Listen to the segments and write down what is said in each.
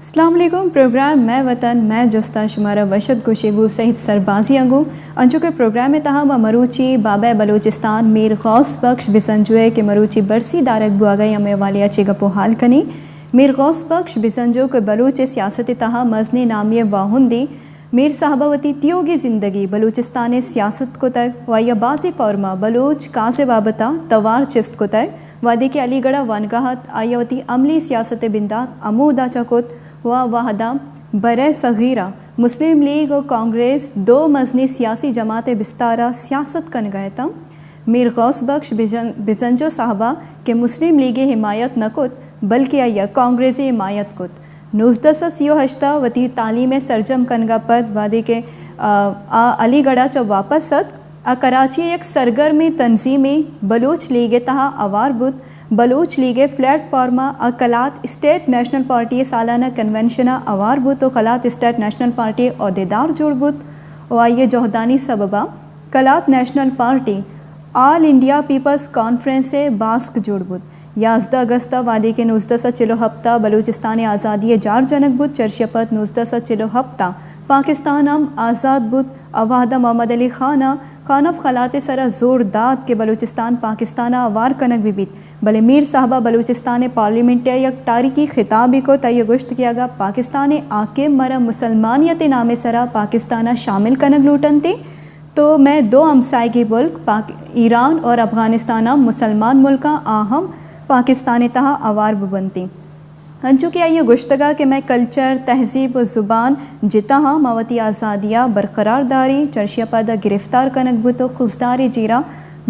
السلام علیکم۔ پروگرام مئے وطن مئے جستا شمارا وشت گوشے گو سہیت سربازی آں گو۔ انچو کہ پروگرام تہا ما مروچی بابا بلوچستان میر غوث بخش بزنجوئے کہ مروچی برسی دارگ بوگا ہمے حوالیا چے گپ و حال کنی۔ میر غوث بخش بزنجو کہ بلوچ سیاست تہا مزنی نامی واہندی، میر صاحبا وتی تیوگی زندگی بلوچستان سیاست کتگ و آئیا بازی فورما بلوچ کازے بابتا توار چست کتگ۔ وہدے کہ علی گڑھا وانگا ات، آئیا وتی عملی سیاست بندات ہمودا چہ کت و وہدا برہ صغیرا مسلم لیگ و کانگریس دو مزنی سیاسی جماعت بستارا سیاست کنگا اتاں۔ میر غوث بخش بزن-، بزنجو صاحبا کہ مسلم لیگ حمایت نہ کت بلکہ آئیا کانگریس حمایت کت۔ نوزدہ سد سی و ہشتا وتی تعلیم سرجم کنگا پد وہدے کہ، آ، آ علی گڑھا چہ واپس ات، آ کراچی ء یک سرگرمیں تنظیمے بلوچ لیگ ء تہا ہوار بوت۔ بلوچ لیگ ء پلیٹ فارم ء آ قلات اسٹیٹ نیشنل پارٹی ء سالانہ کنونشن ء ہوار بوت و قلات اسٹیٹ نیشنل پارٹی ء عہدیدار جوڑ بوت و آئی ء جہدانی سبب ء قلات نیشنل پارٹی آل انڈیا پیپلز کانفرنس ء باسک جوڑ بوت۔ یازدہ اگست ء وہدے کہ نوزدہ سد چل و ہپت ء بلوچستان ء آزادی ء جار جنگ بوت، چرشی ء پد نوزدہ سد چل و ہپت ء پاکستان ہم آزاد بوت۔ آ وہد ء محمد علی خان ء خان آف قلات ء سرا زور دات کہ بلوچستان پاکستان ء ہوار کنگ بہ بیت، بلے میر صاحب ء بلوچستان ء پارلیمنٹ ء یک تاریخی خطابے کت، آئی ء گوشت کہ اگاں پاکستان ء حاکم مارا مسلمانیت ء نام ء سرا پاکستان ء شامل کنگ لوٹ انت، تو مئے دو ہمسائگی ملک پاک-، ایران اور افغانستان ہم مسلمان ملک آں، آ ہم پاکستان ء تہا ہوار بہ بنت۔ انچو کہ آئی ء گوشتگ ء کہ مئے کلچر، تہذیب و زبان جتا ہاں، ما وتی آزادی ء برقرار داری، چرشی ء پد ء گرفتار کنگ بوت و خضدار ء جیرا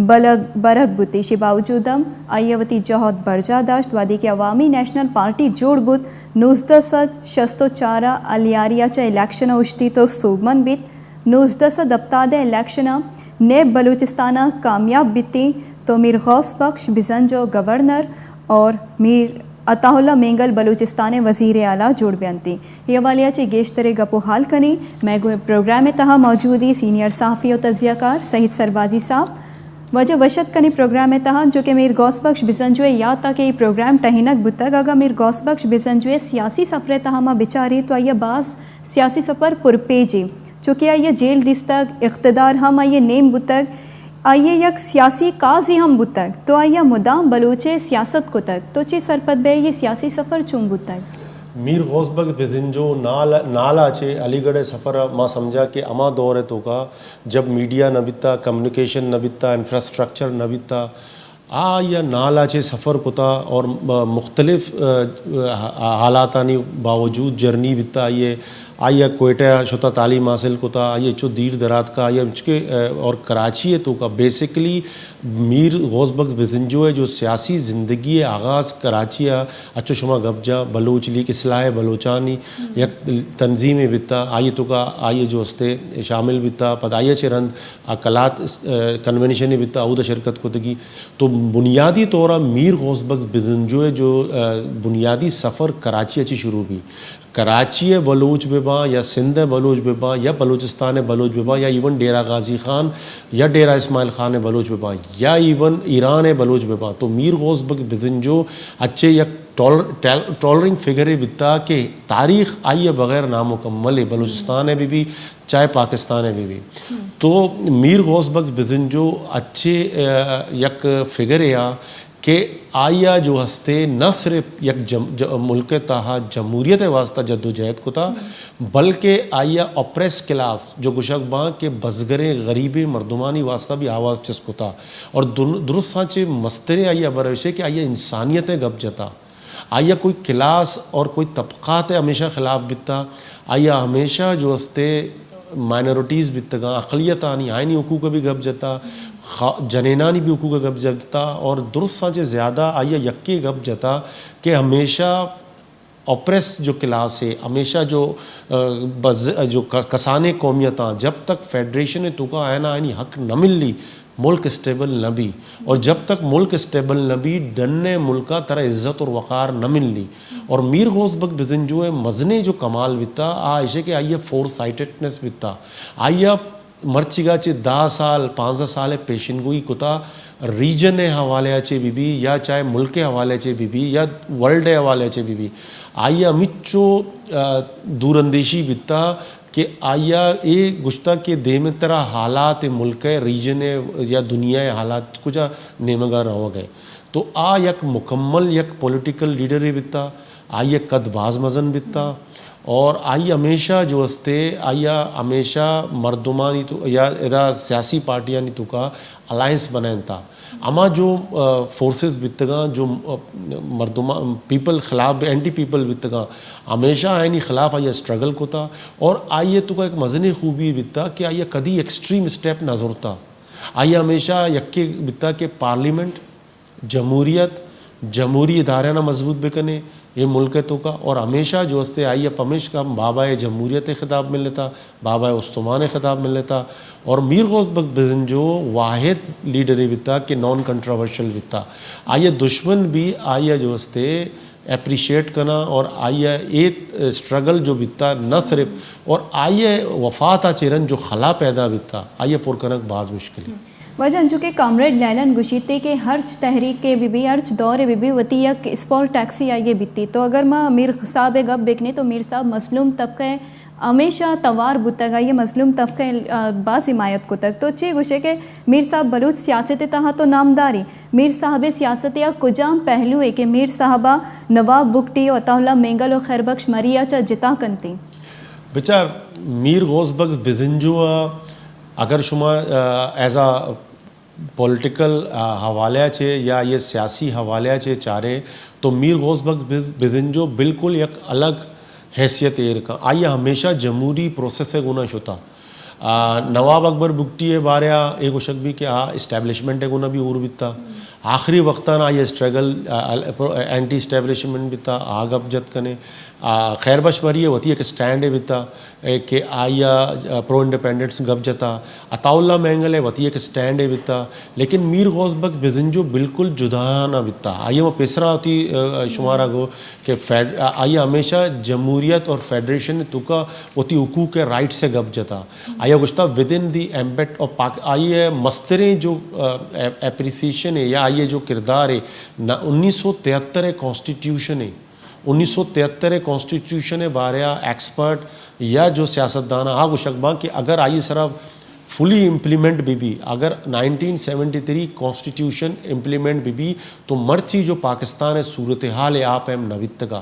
بلگ-، برگ بوت۔ ایشی باوجود ہم آئی ء وتی جہد برجاہ داشت۔ وہدے کہ عوامی نیشنل پارٹی جوڑ بوت، نوزدہ سد شست و چار ء الیاری ء چہ الیکشن ء اوشتیت و سوبمند بیت۔ نوزدہ سد ہپتاد ء الیکشن ء نیب بلوچستان ء کامیاب بیتی تو میر غوث بخش بزنجو گورنر اور میر عطا اللہ مینگل بلوچستان ء وزیر اعلی جوڑ بینتی۔ اے حوالے ء چہ گیشتر ء گپ و حال کنی مئے گو-، پروگرام ء تہا موجودی سینئر صحافی و تجزیہ کار سعید سربازی صاحب۔ واجہ وشت کنی پروگرام ء تہا جو کہ میر غوث بخش بزنجو ء یات ء کہ اے پروگرام ٹہینگ بوتگ، اگاں میر غوث بخش بزنجو ء سیاسی سفر ء تہا ما بچاری تو آئی ء باز سیاسی سفر پرپیجی، چونکہ آئی ء جیل دیستگ، اقتدار ہم آئی ء نیم بوتگ، آئی ء یک سیاسی کازے ہم بوتگ، تو آئی ء مدام بلوچ ء سیاست کتگ۔ تو چے سرپد بئے، یہ سیاسی سفر چون بوتگ؟ میر غوث بخش بزنجو نال، نالا چہ علی گڑھ ء سفر ء ما سمجھا کہ ہما دور ء توکا جب میڈیا نہ بیتا، کمیونیکیشن نہ بیتا، انفراسٹرکچر نہ بیتا، آ یا نالا چہ سفر کتا اور م-، مختلف، ا، ا، حالاتانی باوجود جرنی بیتا آئی ء، آئی ء کوئٹہ شتا تعلیم حاصل کتا، آئی ء چو دیر دراتکا، آئی ء چونکہ، ا، اور کراچی ء توکا بیسیکلی میر غوث بخش بزنجو ء جو سیاسی زندگی ء آغاز کراچی ء، اچو شما گپ جا بلوچ لیگ اصلاح بلوچانی یک تنظیمے بیتا، آئی ء توکا آئی ء جو استے شامل بیتا، پدا آئی ء چہ رند آ قلات اس-، ا، کنونشنے بیتا، اودا شرکت کتگی۔ تو بنیادی طور ء میر غوث بخش بزنجو ء جو، ا، بنیادی سفر کراچی ء چہ شروع بی۔ کراچی ء بلوچ بہ باں یا سندھ ء بلوچ بہ باں یا بلوچستان ء بلوچ بہ باں یا ایون ڈیرہ غازی خان یا ڈیرہ اسماعیل خان ء بلوچ بہ باں یا ایون ایران ء بلوچ بہ باں، تو میر غوث بخش بزنجو اچے یک ٹال-، ٹال-، ٹالرنگ فگرے بیتا کہ تاریخ آئی ء بغیر نامکمل ہے، بلوچستان ء بہ بی چاہے پاکستان ء بہ بی۔ تو میر غوث بخش بزنجو اچے، ا، یک فگرے آ کہ آئی ء جو ہستے نہ صرف یک جم-، ج-، ملک ء تہا جمہوریت ء واسطہ جدوجہد کتا، بلکہ آئی ء اپریس کلاس جو گشگ باں کہ بزگریں غریبیں مردمانی واسطہ بھی آواز چست کتا اور در-، درستاں چہ مستریں آئی ء ہبر ایش کہ آئی ء انسانیت ء گپ جتا۔ آئی ء کوئی کلاس اور کوئی طبقات ء ہمیشہ خلاف بیتا۔ آئی ء ہمیشہ جو استے مائنورٹیز بیتگاں، اقلیتانی آئینی حقوق ء بھی گپ جتا، خا-، جنینانی بھی حقوق ء گپ جتا اور درستاں چہ زیادہ آئی ء یکے گپ جتا کہ ہمیشہ اپریس جو کلاس ہے، ہمیشہ جو، ا، بز-، جو ک-، کسانیں قومیتاں، جب تک فیڈریشن ء توکا آیانا آئینی حق نہ ملی، ملک اسٹیبل نہ بی، اور جب تک ملک اسٹیبل نہ بی، ڈن ء ملکا ترا عزت اور وقار نہ ملی۔ اور میر غوث بخش بزنجو ء مزنیں جو کمال بیتا، آ ایشے کہ آئی ء فور سائٹڈنس بیتا، آئی ء مرچیگا چہ دہ سال، پانزدہ سال ء پیشن گوئی کتا، ریجن ءِ حوالے ءَ چہ بہ بی یا چاہے ملک ءِ حوالے ءَ چہ بہ بی یا ورلڈ ءِ حوالے ءَ چہ بہ بی، آئی ءَ ہمینچو، آ، دوراندیشی بیتا کہ آئی ءَ اے گوشتا کہ دیمترا حالات ملک ءِ، ریجن ءِ یا دنیا ءِ حالات کجا نیمگا روگ ءَ۔ تو آ یک مکمل یک پولیٹیکل لیڈرے بیتا، آئی ءِ قد باز مزن بیتا اور آئی ہمیشہ جو استے، آئی ءَ ہمیشہ مردمانی تو یا ادا سیاسی پارٹیانی توکا الائنس بنائینتا۔ ہما جو، آ، فورسز بیتگاں، جو، آ، مردماں، پیپل خلاف، اینٹی پیپل بیتگاں، ہمیشہ آیانی خلاف آئی ءَ اسٹرگل کتا اور آئی ءِ توکا ایک مزنیں خوبی بیتا کہ آئی ءَ کدی ایکسٹریم اسٹیپ نہ زرتا۔ آئی ءَ ہمیشہ یکے بیتا کہ پارلیمنٹ، جمہوریت، جمہوری اداریاں مضبوط بکنے، اے ملک ءِ توکا اور ہمیشہ جو استے آئی ءَ پمیشکا بابا ءِ جمہوریت ءِ خطاب ملتا، بابا ءِ استمان ءِ خطاب ملتا اور میر غوث بخش بزنجو واحد لیڈرے بیتا کہ نان کنٹروورشل بیتا۔ آئی ءِ دشمن بھی آئی ءَ جو استے اپریشیٹ کنا اور آئی ءِ اے اسٹرگل جو بیتا نہ صرف اور آئی ءِ وفات ءَ چہ رند جو خلا پیدا بیتا، آئی ءَ پر کنگ باز مشکل ہے۔ واجہ انچو کہ کامریڈ لیلن گوشیت کہ ہرچ تحریک ءَ بہ بی، ہرچ دور ءَ بہ بی، وتی یک اسپال ٹیکسی آئی ءَ بیتی۔ تو اگر ما میر صاحب ءِ گپ بکنیں تو میر صاحب مظلوم طبقہ ءِ ہمیشہ توار بوتگ، آئی ءَ مظلوم طبقہ ءِ، آ، باز حمایت کتگ۔ تو چے گوشے کہ میر صاحب بلوچ سیاست ءِ تہا تو نامداری، میر صاحب ءِ سیاست ءِ آ کجام پہلو ءَ کہ میر صاحب ءَ نواب بگٹی و عطا اللہ مینگل و خیر بخش مری ءَ چہ جتا کنتی؟ بچار، میر غوث بخش بزنجو ءَ اگر شما، آ، ایز اے پولیٹیکل، آ، حوالے ءَ چہ یا یہ سیاسی حوالے ءَ چہ چارے تو میر غوث بخش بز-، بزنجو بالکل یک الگ حیثیت ایر کن۔ آئی ءَ ہمیشہ جمہوری پروسیس ءِ گونا شتا۔ آ، نواب اکبر بگٹی ءِ بارے ءَ اے گوشگ بی کہ آ اسٹیبلشمنٹ ءِ گونا بھی اور بیتا۔ آخری وقتاں آئی ءِ اسٹرگل، آ، ال-، پرو-، اینٹی اسٹیبلشمنٹ بیتا، آ گپ جت کنے۔ آ، خیر بخش مری ءِ وتی ایک اسٹینڈ ءِ بیتا، اے کہ آئی ءَ، آ، پرو انڈیپینڈنس گپ جتا۔ عطا اللہ مینگل ءِ وتی ایک اسٹینڈ ءِ بیتا، لیکن میر غوث بخش بزنجو بالکل جدا نہ بیتا۔ آئی ءَ پیسرا وتی، آ، شمارا گو کہ فیڈ-، آ، آئی ءَ ہمیشہ جمہوریت اور فیڈریشن ءِ توکا وتی حقوق ءِ رائٹس ءِ گپ جتا۔ آئی ءَ گوشتا with in the ambit of پاک-، آئی ءِ مستریں جو، آ، اے-، اپریسیشن ہے یا آئی ءِ جو کردار ہے، نہ، انیس سو تہتر ءِ کانسٹیٹیوشن ہے، انیس سو تہتر ءِ کانسٹیٹیوشن ءِ بارے ءَ ایکسپرٹ یا جو سیاستدان آ گوشگ باں کہ اگر آئی سرا فلی امپلیمنٹ بہ بی، اگر nineteen seventy three constitution implement بہ بی تو مرچی جو پاکستان ءِ صورتحال ءِ آ پیم نہ بیتگا،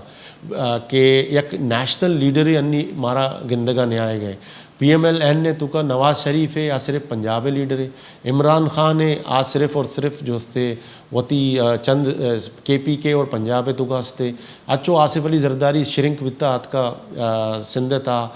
آ، کہ یک نیشنل لیڈرے انی مارا گندگا نیائے گئے۔ پی ایم ایل این ءِ توکا نواز شریف ءِ آ صرف پنجاب ءِ لیڈر ءِ، عمران خان ءِ آ صرف اور صرف جو استے وتی، آ، چند، آ، کے پی کے اور پنجاب ءِ توکا استے۔ اچو آصف علی زرداری شرنک بیتا آتکا، آ، سندھ ءِ تہا۔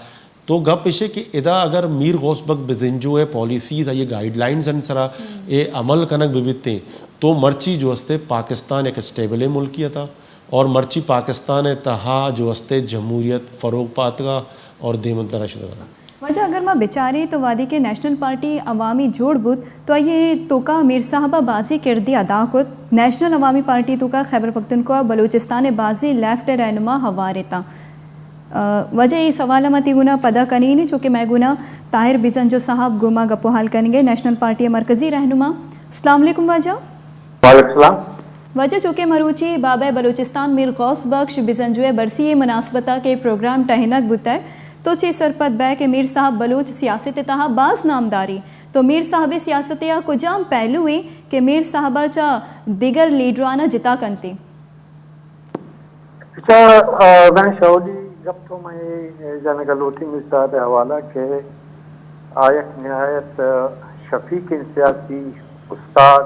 تو گپ ایشے کہ ادا اگر میر غوث بخش بزنجو ءِ پالیسیز، آئی ءِ گائیڈ لائنز ان سرا اے عمل کنگ بہ بیتیں تو مرچی جو استے پاکستان یک اسٹیبل ملکی اتا۔ اور مرچی پاکستان ءِ تہا جو استے جمہوریت فروغ پاتگا اور دیمترا شتگا۔ واجہ اگر ما بچاریں تو وہدے کہ نیشنل پارٹی عوامی جوڑ بوت تو آئی ءِ توکا میر صاحب ءَ بازیں کردے ادا کت۔ نیشنل عوامی پارٹی توکا خیبر پختونخوا بلوچستان ءِ بازیں لیفٹ ءِ رہنما ہوار اتاں۔ آ، واجہ اے سوال ءَ ما تئی گونا پدا کنیں چونکہ مئے گونا طاہر بزنجو صاحب گوما گپ و حال کنگ ءَ، نیشنل پارٹی ءِ مرکزی رہنما۔ السلام علیکم واجہ۔ وعلیکم السلام۔ واجہ چونکہ مروچی بابا بلوچستان میر غوث بخش بزنجو ءِ برسی ءِ مناسبت ءَ کہ پروگرام ٹہینگ بوتگ، تو چے سرپد بئے کہ میر صاحب بلوچ سیاست ءِ تہا باز نامداری، تو میر صاحب ءِ سیاست ءِ آ کجام پہلو ایں کہ میر صاحب ءَ چہ دگر لیڈران ءَ جتا کنتی؟ اچھا، آ، من شاولی گپ تو من اے جنگ لوٹی میر صاحب ءِ حوالہ کہ آ یک نہایت، آ، شفیق سیاسی استاد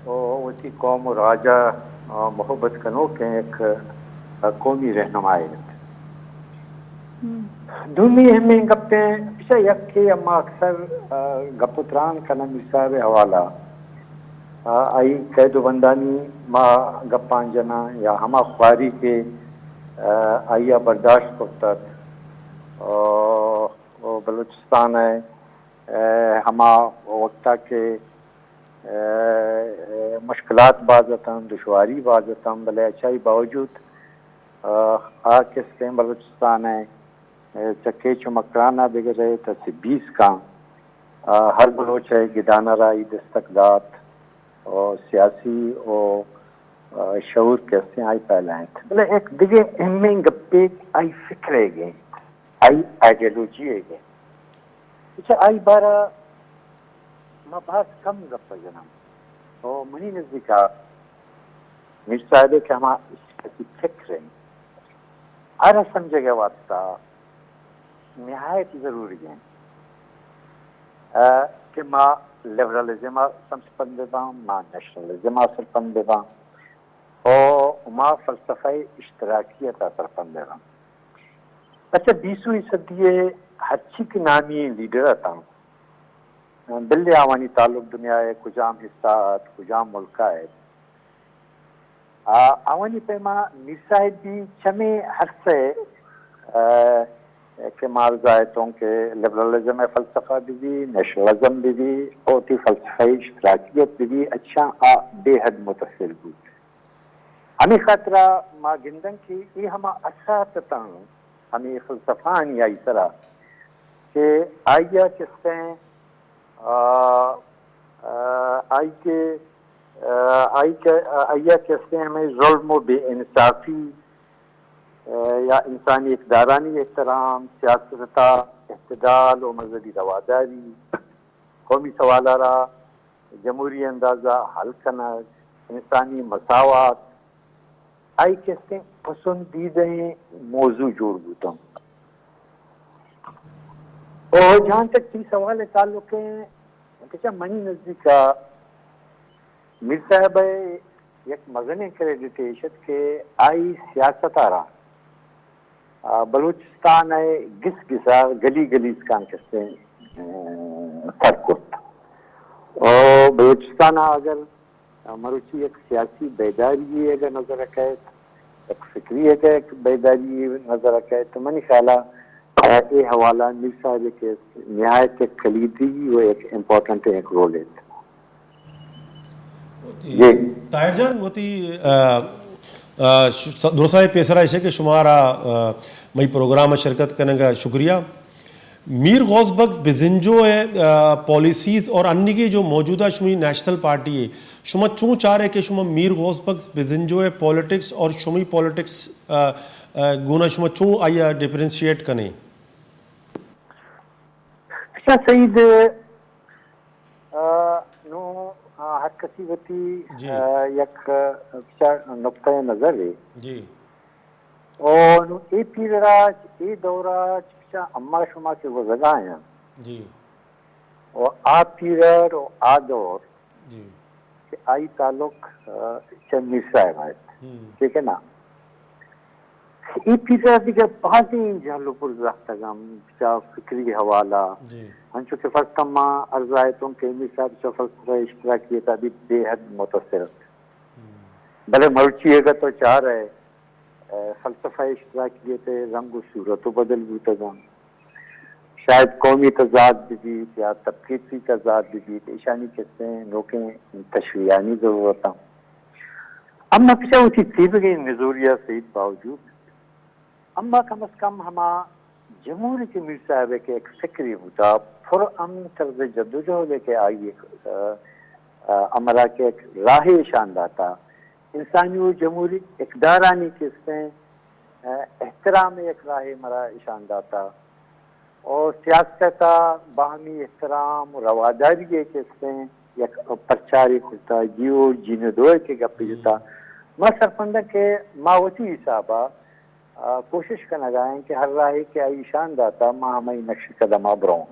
و وتی قوم و راج ءَ، آ، محبت کنوکیں یک، آ، قومی رہنمائے ات۔ ہم۔ دومی ہمیں گپیں، پچا یک کہ اما اکثر، آ، گپ و تران کناں میر صاحب ءِ حوالہ، آ، آئی قید و بندانی ما گپاں جناں یا ہما خواری کہ، آ، آئی ءَ برداشت کرتگ، آ، و بلوچستان ءِ، آ، ہما وقتا کہ، آ، مشکلات باز اتاں، دشواری باز اتاں، بلے اچائی باوجود، آ، آ کستیں بلوچستان ءِ چہ کیچ و مکران ءَ بگرے تا سبیسکاں، آ، ہر بلوچ ءِ گدان ءَ را ای دستک دات۔ و سیاسی و، آ، شعور کہ استیں آئی پیدا انت۔ بلے یک دگہ اہمیں گپے آئی فکر ئیگ انت، آئی آئیڈیالوجی ئیگ انت۔ اچھا، آئی بارہ ما باز کم گپ جناں۔ و منی نزیکا میر صاحب کہ ہما سیاسی فکر انت، آرا سمجھگ ء واسطہ نہایت ضروری انت، آ، کہ ما لبرلزم ء سرپند بہ باں، ما نیشنلزم ء سرپند بہ باں، و ما فلسفہ اشتراکیت ء سرپند بہ باں۔ اچھا، بیسویں صدی ء ہرچی کہ نامی لیڈر اتاں، بلے آوانی تعلق دنیا ء کجام حصہ ات، کجام ملک ء ات، آ، آوانی پیما میر صاحب بھی چمے عرصے، آ، کہ ما عرض اتوں کہ لبرلزم ء فلسفہ بہ بی، نیشنلزم بہ بی، او تی فلسفہ اشتراکیت بہ بی، اچھا آ بے حد متاثر بوت۔ ہمے خاطرا ما گندن کہ اے ہما اثرات اتاں، ہمے فلسفہ آنی آئی سرا کہ آئی ء کستیں، آ، آ، آئی کہ، آ، آئی کہ، آئی ء کستیں ہمے ظلم و بے انصافی، آ، یا انسانی اقدارانی احترام، سیاست ء اعتدال و مذہبی رواداری، قومی سوال ء را جمہوری انداز ء حل کنگ، انسانی مساوات، آئی کستیں پسندیدہ موضوع جوڑ بوتاں۔ اور جہاں تک تی سوال ء تعلق ہے، کہ چہ منی نزدیک ء میر صاحب ء یک مزنیں کریڈٹ ایش ات کہ آئی سیاست ء را، آ، بلوچستان ء گس گس ء گلی گلی اسکان کستیں، آ، سر کرت۔ اور بلوچستان ء اگر مروچی یک سیاسی بیداری اگر نظر ء کئیت، یک فکری اگر یک بیداری نظر ء کئیت، تو منی خیال ء اے حوالہ میر صاحب کہ نہایت یک کلیدی و یک امپورٹنٹ یک رول انت۔ جی۔ طاہر جان، وتی، آ، آ، ش-، درساں پیسرا ایش کہ شمارا، آ، مئی پروگرام ء شرکت کنگ ء شکریہ۔ میر غوث بخش بزنجو ء، آ، پالیسیز اور انیگے جو موجودہ شمئی نیشنل پارٹی ہے، شما چون چارے کہ شما میر غوث بخش بزنجو ء پالیٹکس اور شمئی پالیٹکس، آ، آ، گونا شما چون آئی ء ڈیفرنشیٹ کنے؟ اچھا سعید، آ، نو، آ، ہر کسی وتی، جی۔ آ، یک، آ، بچار نقطہ نظر ہے۔ جی۔ او نو اے پیرڑا چ، اے دورا چ، چہ اما شما کہ گوزگا ہیں۔ جی۔ و آ پیرڑ و آ دور جی۔ کہ آئی تعلق، آ، چہ میر صاحب آئیت۔ ہم۔ ٹھیک ہے نا؟ اے پیرڑا دیگہ بازیں جہل و برز رہتگم، چہ فکری حوالہ۔ جی۔ انچو کہ فرض کن ما عرض آئیتوں کہ میر صاحب چہ فلسفہ اشتراکیت ء بھی بے حد متاثر ات۔ ہم۔ بلے مروچی اگر تو چار ہے، ء فلسفہ اشتراکیت ء رنگ و صورت و بدل بوتگاں۔ شاید قومی تضاد بہ بیت یا طبقیتی تضاد بہ بیت، ایشانی کسیں نوکیں تشریحانی ضرورت انت۔ اما پچا وتی تیبگیں نزوری ء سعید باوجود، اما کم از کم ہما جمہوری کہ میر صاحب ء کہ یک فکری بوتا، پر امن طرز جدوجہد ء کہ آئی یک، ء، ء، امرا کہ یک راہے اشان داتا، انسانی و جمہوری اقدارانی کستیں، ء، احترام یک راہے مرا اشان داتا۔ اور سیاست ء باہمی احترام و رواداری ء کستیں یک پرچارے کرتا، جیو جیندوئے کہ گپ جتا۔ ما سرپندہ کہ ما وتی حسابا، ء، کوشش کنگا ہیں کہ ہر راہے کہ آئی اشان داتا، ما ہمائی نقش قدم ء بروں۔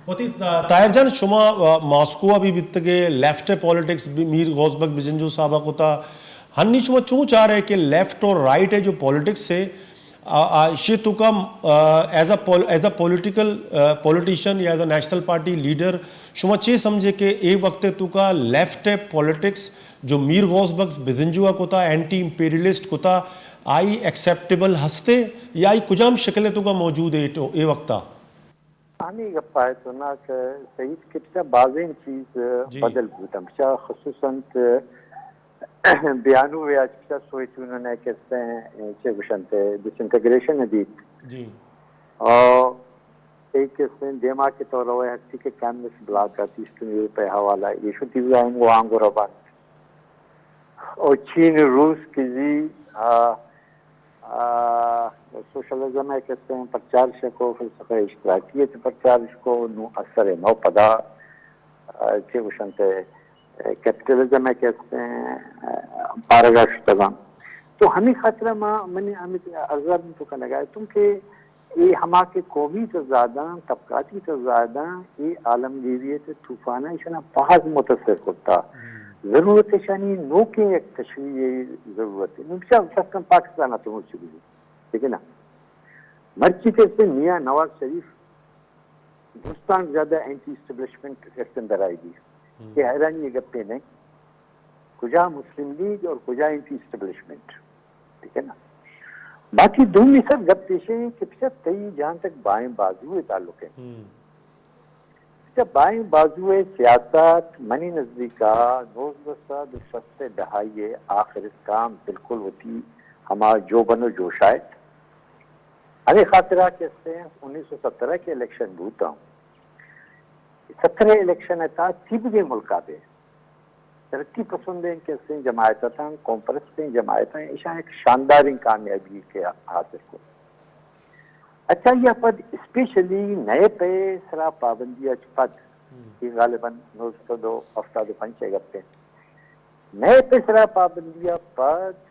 وتی تا-، طاہر جان، شما، آ، ماسکو ء بھی بیتگے، لیفٹ ء پالیٹکس بھی میر غوث بخش بزنجو صاحب ء کتا۔ ہنی شما چون چارے کہ لیفٹ اور رائٹ ء جو پالیٹکس ہے، آ، آ، شی تو کم، آ، is a pol-, is a political, آ، پولیٹیشن یا is a national party leader, شما چے سمجھے کہ اے وقت تو کا لیفٹ ء پالیٹکس جو میر غوث بخش بزنجو ء کتا، اینٹی امپیریلسٹ کتا، آئی ایکسپٹیبل ہستے یا آئی کجام شکل ء تو کا موجود ہے تو اے وقتا؟ ہمے گپ ء تو نا کہ سعید کہ پچا بازیں چیز جی۔ بدل بوتن، پچا خصوصاً بیانو ء پچا سوویت یونین ء کستیں چے گوشنت ڈس انٹیگریشن بیت۔ جی۔ اور ایک اس نے دیما کہ تو روئے ہستی کہ کینوس بلاک آتی ایسٹرن یورپ ءِ حوالہ، ایشو تیوگا انگو آنگو ربان۔ او چین روس کزی، آ، آ، سوشلزم ءِ کسیں پرچار شکو، فلسفہ اشتراکیت پرچار شکو، نو اثر نو پدا، آ، چے گوشنتے، کیپٹلزم ءِ کسیں، آ، پارگا شتگاں۔ تو ہمے خاطرا ما، منی ہمے عرضا تو کنگا اتوں کہ اے ہما کہ قومی تضاداں، طبقاتی تضاداں، اے عالمگیریت ءِ طوفاناں ایشاناں باز متاثر کرتا۔ ضرورت ایشانی نوکیں یک تشریح ءِ ضرورت ہے۔ نوں بچار فرض کن پاکستان ءَ تو مرچی بگی، ٹھیک ہے نا؟ مرچی کسے میاں نواز شریف درستاں زیادہ اینٹی اسٹیبلشمنٹ کسے درائیگی کہ حیرانی ءِ گپے نہیں، کجا مسلم لیگ اور کجا اینٹی اسٹیبلشمنٹ، ٹھیک ہے نا؟ باقی دومی سر گپ پیش ہے کہ پچا تئی جہاں تک بائیں بازو ءِ تعلق ہے، پچا بائیں بازو ءِ سیاست منی نزدیکا نوزدہ سد و شست ءِ دہائی ءِ آخر اسکان بالکل وتی ہما جوبن و جوشائت۔ ہمے خاطرا کہ استیں انیس سو سترہ کے الیکشن بوتا، سترہ الیکشن ءِ تہا تیبگیں ملکا بے ترقی پسندیں کسیں جماعت اتاں، قوم پرستیں جماعت اتاں، ایشاں ایک شانداریں کامیابی کہ حاصل کو۔ اچھا، یا پد اسپیشلی نیپ ءِ سرا پابندی اچ پد، یہ غالباً نو سد و ہفتاد و پنچ ءِ گپ ہے، نیپ ءِ سرا پابندی ءَ پد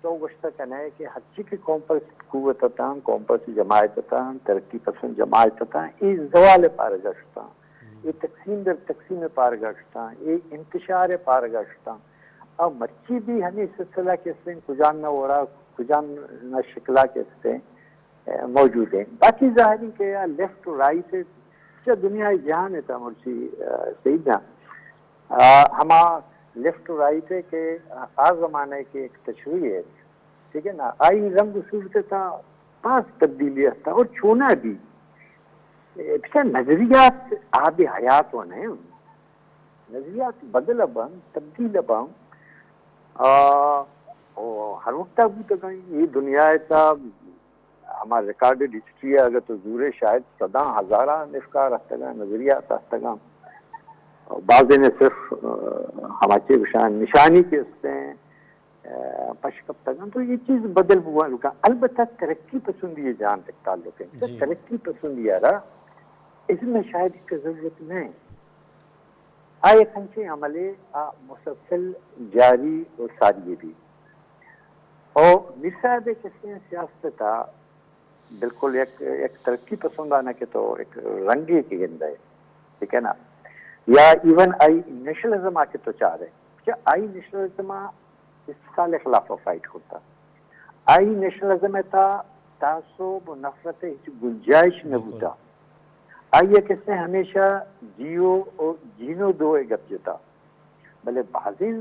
تو گوشتہ کنئے کہ ہرچی کہ قوم پرست قوت اتاں، قوم پرست جماعت اتاں، ترقی پسند جماعت اتاں، اے زوال ءِ پارگا شتاں، اے تقسیم در تقسیم ءِ پارگا شتاں، اے انتشار ءِ پارگا شتاں۔ او مرچی بھی ہمے سلسلہ کہ استیں، کجام نہ وڑا، کجام نہ شکلا کہ استیں، موجود ہیں۔ باقی ظاہر ہے کہ لیفٹ و رائٹ چہ دنیا جہان ءِ تہا مرچی، آ، سعید نا، آ، ہما لیفٹ و رائٹ ہے کہ آ زمانہ ءِ کہ ایک تشریح ہے، ٹھیک ہے نا، آئی رنگ و صورت ءِ تہا باز تبدیلی ہستا اور چونا بھی، اے، بچار نظریات آب حیات و نہیں، نظریات بدل بن، تبدیل بن، آ، او ہر وقت بوتگاں، یہ دنیا ءِ تہا ہما ریکارڈڈ ہسٹری ءَ اگر تو زورے، شاید صداں ہزاراں نفکار ہستگاں، نظریات ہستگاں۔ بازیں صرف، آ، ہما چے گوشاں نشانی کہ استیں، آ، پش کپتگاں، تو یہ چیز بدل بوان لوکاں۔ البتہ ترقی پسندی ءِ جہان تک تعلق ہے۔ جی۔ ترقی پسندی ءَ را ازم ءِ شاید ایک ضرورت نہیں۔ آ یک انچیں عملے آ مسلسل جاری و ساری بی۔ او میر صاحب ءِ کسیں سیاست ءِ تہا بالکل یک، یک ترقی پسندانہ کہ تو یک رنگے کہ گندئے، ٹھیک ہے نا؟ یا ایون آئی نیشنلزم آ کہ تو چارئے، کہ آئی نیشنلزم آ استحصال ءِ خلاف ءَ فائٹ کرتا۔ آئی نیشنلزم ءِ تہا تعصب و نفرت ءِ ہچ گنجائش نہ بوتا۔ آئی ءَ کسے ہمیشہ جیو و جینو دو ءِ گپ جتا۔ بلے بازیں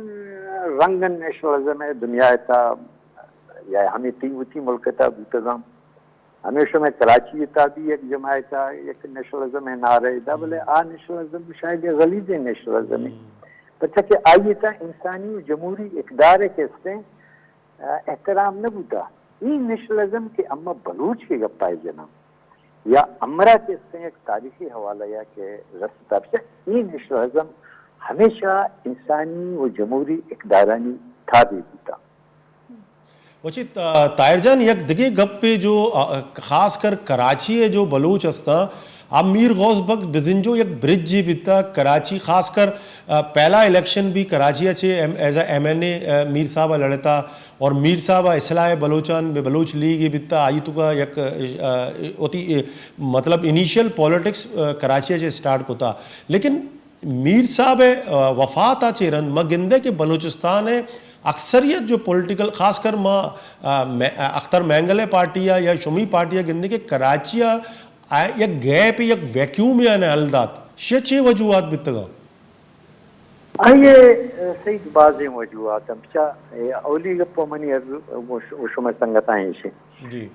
رنگ نیشنلزم ءِ دنیا ءِ تہا یا ہمے تئی وتی ملک ءِ تہا بوتگاں۔ ہمے شمئے کراچی ءِ تہا بھی یک جماعت ءَ یک نیشنلزم ءِ نعرہ ءَ دا، بلے آ نیشنلزم شاید یک غلیظیں نیشنلزم ءَ۔ پرچا کہ آئی ءِ تہا انسانی و جمہوری اقدار ءِ کہ استیں، آ، احترام نہ بوتا۔ اے نیشنلزم کہ اما بلوچ کہ گپا ءَ جناں یا امرا کہ استیں یک تاریخی حوالہ یا کہ رستا، بچار اے نیشنلزم ہمیشہ انسانی و جمہوری اقدارانی تابع بوتا۔ وچی، آ، طاہر جان، یک دگہ گپے جو، آ، خاص کر کراچی ءِ جو بلوچ ہستاں، آ میر غوث بخش بزنجو یک برجے بیتا کراچی، خاص کر، آ، پہلا الیکشن بھی کراچی ءَ چہ M, is a M N A, آ، میر صاحب ءَ لڑتا اور میر صاحب ءَ اصلاح بلوچان بہ بلوچ لیگ ءَ بیتا، آئی توکا یک، آ، وتی، آ، مطلب انیشل پالیٹکس، آ، کراچی ءَ چہ اسٹارٹ کتا۔ لیکن میر صاحب ءِ، آ، وفات ءَ چہ رند ما گندے کہ بلوچستان ءِ اکثریت جو پولیٹیکل، خاص کر ما، آ، مے-، آ، اختر مینگل ءِ پارٹی ءَ یا شمی پارٹی ءَ گندے کہ کراچی ءَ آ یک گیپ، یک ویکیوم ءَ نہ حل دات۔ شے چے وجوہات بیتگاں؟ آئی ءِ، آ، سعید، بازیں وجوہات ہم چا، اے، اولی گپ منی عرض و ش-، و شما سنگتاں ایشے۔ جی۔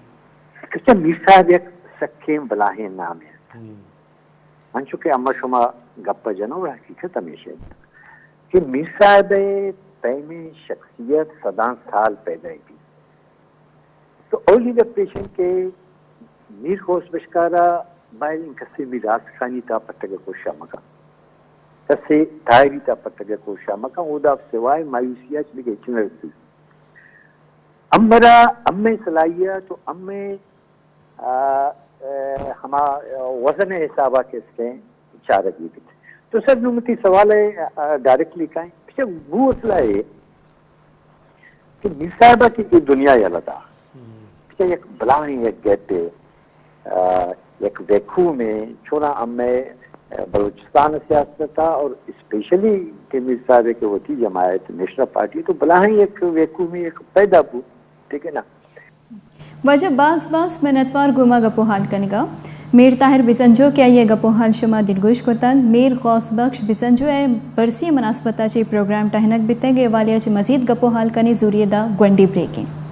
کہ چا میر صاحب یک سکیں بلاہیں نامے انت۔ انچو کہ اما شما گپ ءَ جنو، حقیقت ہمیش انت کہ میر صاحب ءِ پیمیں شخصیت صداں سال پیدا بیت۔ تو اولی گپ ایش انت کہ میر غوث بخش ءَ را باید انت کسے میراث خانی تہا پٹگ ءِ کوشش ءَ مکن، کسے تاہری تہا پٹگ ءِ کوشش ءَ مکن، اودا سوائے مایوسی ءَ چہ دگہ ہچ نہ رسیت۔ امرا امے صلاحیت و امے، آ، آ، ہما وزن ءِ حساب ءَ کہ است ایں چارگی بیت۔ تو سر نوں وتی سوال ءَ، آ، ڈائریکٹلی کائیں۔ پچے گوں اصل ءَ اے کہ میر صاحب ءَ کہ اے دنیا یلہ دا، پچے یک بلاہیں یک گپے، آ، یک ویکیومے چونا امے، آ، بلوچستان سیاست ءَ اور اسپیشلی کہ میر صاحب ءِ کہ وتی جماعت نیشنل پارٹی تو بلاہیں یک ویکیومے یک پیدا بو، ٹھیک ہے نا؟ واجہ باز باز منتوار گوں ما گپ و حال کنگا۔ میر طاہر بزنجو کہ آئی ءِ گپ و حال شما دلگوش کتگ، میر غوث بخش بزنجو ءِ برسی ءِ مناسبت ءَ چہ اے پروگرام ٹہینگ بیتگ، اے حوالے ءَ چہ مزید گپ و حال کنیں زوری ءَ داں گونڈیں بریکے۔